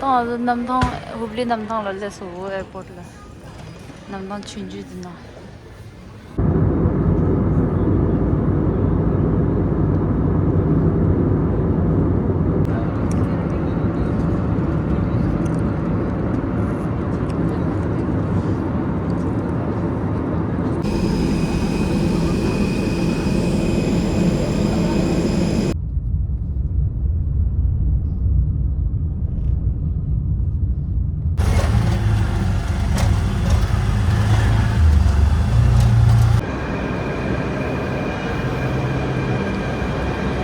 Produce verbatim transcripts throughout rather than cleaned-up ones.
ད་ང་ཚོ་གནམ་ཐང་ཧུབ་ལི་གནམ་ཐང་ལ་སླེབས་སོང་། ཨེར་པོར་ཊི་ལ། གནམ་ཐང་ཆུང་ཆུང་འདི་ན།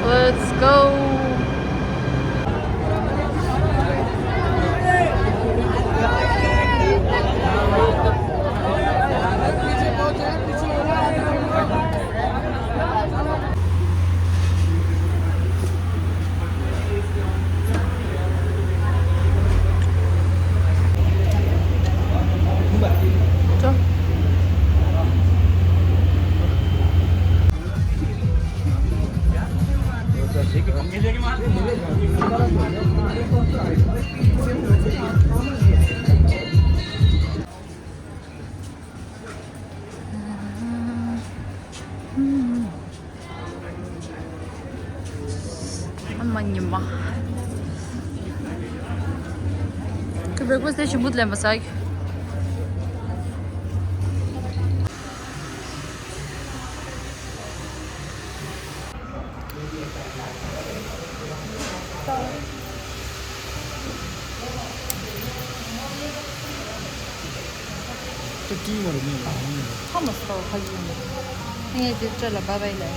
Let's go. ཨ་མ་ཉི་མ། ཁོས་བྷེག་ཕ་སི་ཊི་དེ་ཞིམ་པོ་ལེན་པ་ཟ། ངས་དེ་ཚོ་ལ་བྷའི་བྷའི་ལབ།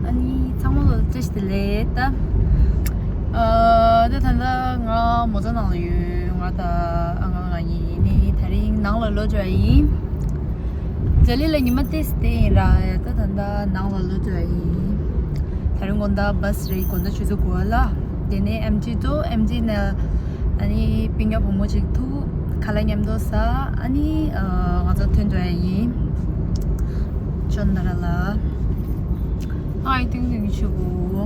ཨ་ནི་ཚང་མ་ལ་བཀྲ་ཤིས་བདེ་ལེགས། ད་ཨ་ད་ད་ལྟ་ང་མོ་ཊ་ནང་ལ་ཡོད། ང་དང་ཨ་ང་ང་གཉིས་ནི་དེ་རིང་ནང་ལ་ལོག་འགྲོ་ཡ་ཡིན། ལྡི་ལི་ལ་ཉི་མ་ཏོག་ཙམ་བསྡད་ཡིན་ར། ད་ད་ལྟ་ནང་ལ་ལོག་འགྲོ་ཡ་ཡིན། དེ་རིང་དགོང་དག་བྷ་སི་རེད། དགོང་དག་ཆུ་ཚོད་དགུ་པ་ལ། དེ་ནས་ཨེམ་ཆི་འགྲོ། ཨེམ་ཆི་ནས་ཨ་ནི་སྤུན་ཀྱག་བུ་མོ་ཅིག་ཐུག་ཁ་ལག་མཉམ་དུ་ཟ། ཨ་ནི་ཨ་ང་ཚོ་ཐོན་འགྲོ་ཡ་ཡིན། ཅོན་ཏ་ར་ལ། ཨའི་ཏིང་ཏིང་ཆུ་བོ།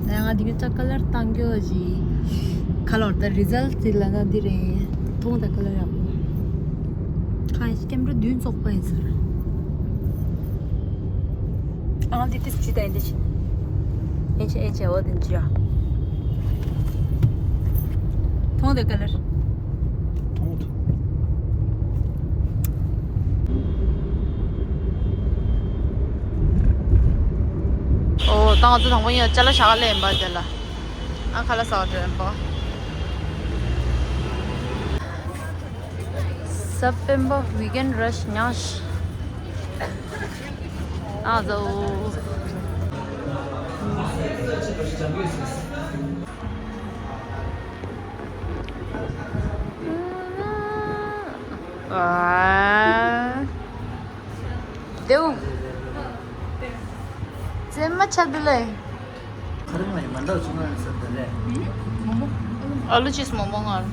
ང་འདི་གི་ཅ་ཀ་ལར་བཏང་རྒྱུ་ཞིག་ཁ་ལོར་ད་རི་ཛལ་ཊི་ལ་ན་འདི་རེད། མཐོང་ད་ཀ་ལར་ཡག་པོ། ཁ་ཡི་ཀེམ་ར་བདུན་བཙོག་པ་ཡིན་ཟེར། ཨང་དེ་ཏིས་ཅི་ད་ཡིན་དེ་ཆི། ཨེ་ཆི་ཨེ་ཆི་འོ་དེ་ཅི་ཡ། མཐོང་དེ་ཀ་ལར། མཐོང་དུ། ཨོ་ད་ང་ཚོ་དང་པོ་ཡིན་ཅ་ལག་ཤ་ག་ལས་ཡིན་པ་དེ་ལ། ཨ་ཁ་ལག་ཟ་བ་འགྲོ་ཡིན་པ། ཟབ་སྤེན་པ་ཝི་ཀེན་ར་ཤི་ཉག་ཤི། ཨ་ཟོ། ཨ། དེའུ། ཙེ་མ་ཆ་དུ་ལེ། ཁ་རི་མ་ཡི་མ་འདྲ་བ་ཆུང་ང་ཡང་ཟེར་དེ་ལས། ཨ་ལུ་ཅིས་མོ་མོ་ངར།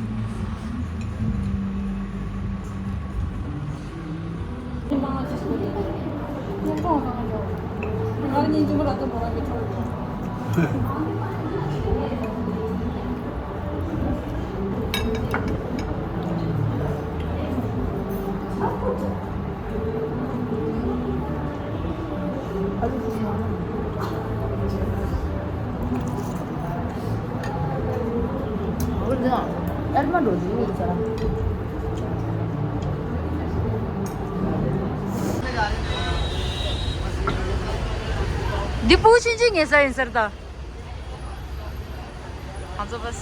འདི་སྤུ་ཆུང་ཆུང་ངེ་ས་ཡིན་ཟེར་ད། ང་ཚོ་བས།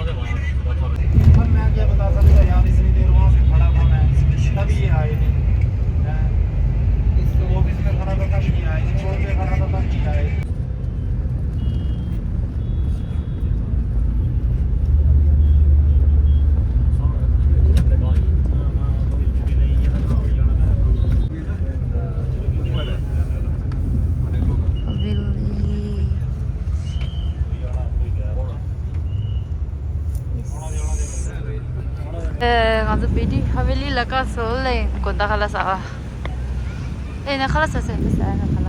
और मैं क्या बता सकता, यहाँ इतनी देर वहाँ से खड़ा था मैं, तभी ये आए थे। ང་ཚོ་བེ་ཏི་ཧ་ཝེ་ལི་ལ་ཀ་སོ་ལེ་གོ་ད་ཁ་ལ་ས་ཨ། ཨེ་ན་ཁ་ལ་ས་ས་ས་ས་ན་ཁ་ལ།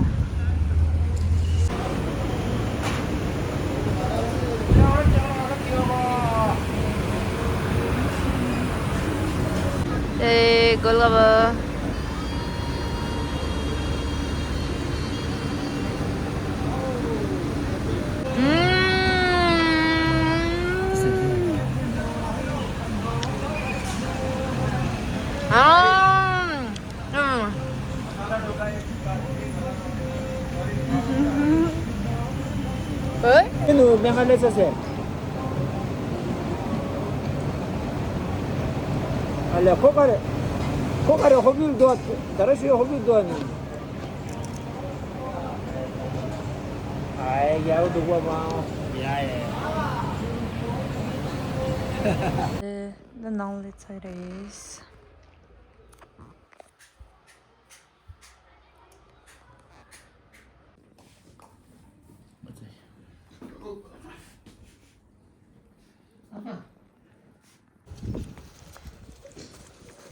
ཨེ་གོ་ལ་བ། ཨ་ལས་ཁོ་ག་རེ། ཁོ་ག་རེ་ཧོ་པི་འདུག་ད་ར་ཤི་ཧོ་པི་འདུག་ནི། ཨའི་ཡ་འདུག་པ་མ། ཡ་ཡ། འདི་ནང་ལས་ཚར་རེད།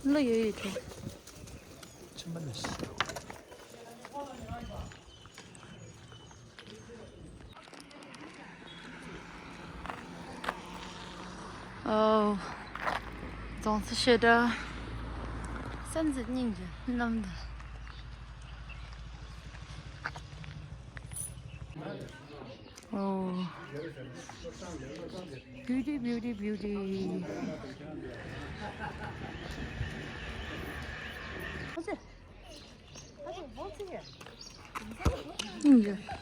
ལོ་ཡོད་ཡོད་དེ། ཆེན་པོ་ནས། ཨོ། རྫོང་ཚོ་ཤེ་དྲ། སེམས་ཀྱི་སྙིང་གི་གནམ་དུ། ཨོ། Beauty, beauty, beauty. ཡིན་གྱི།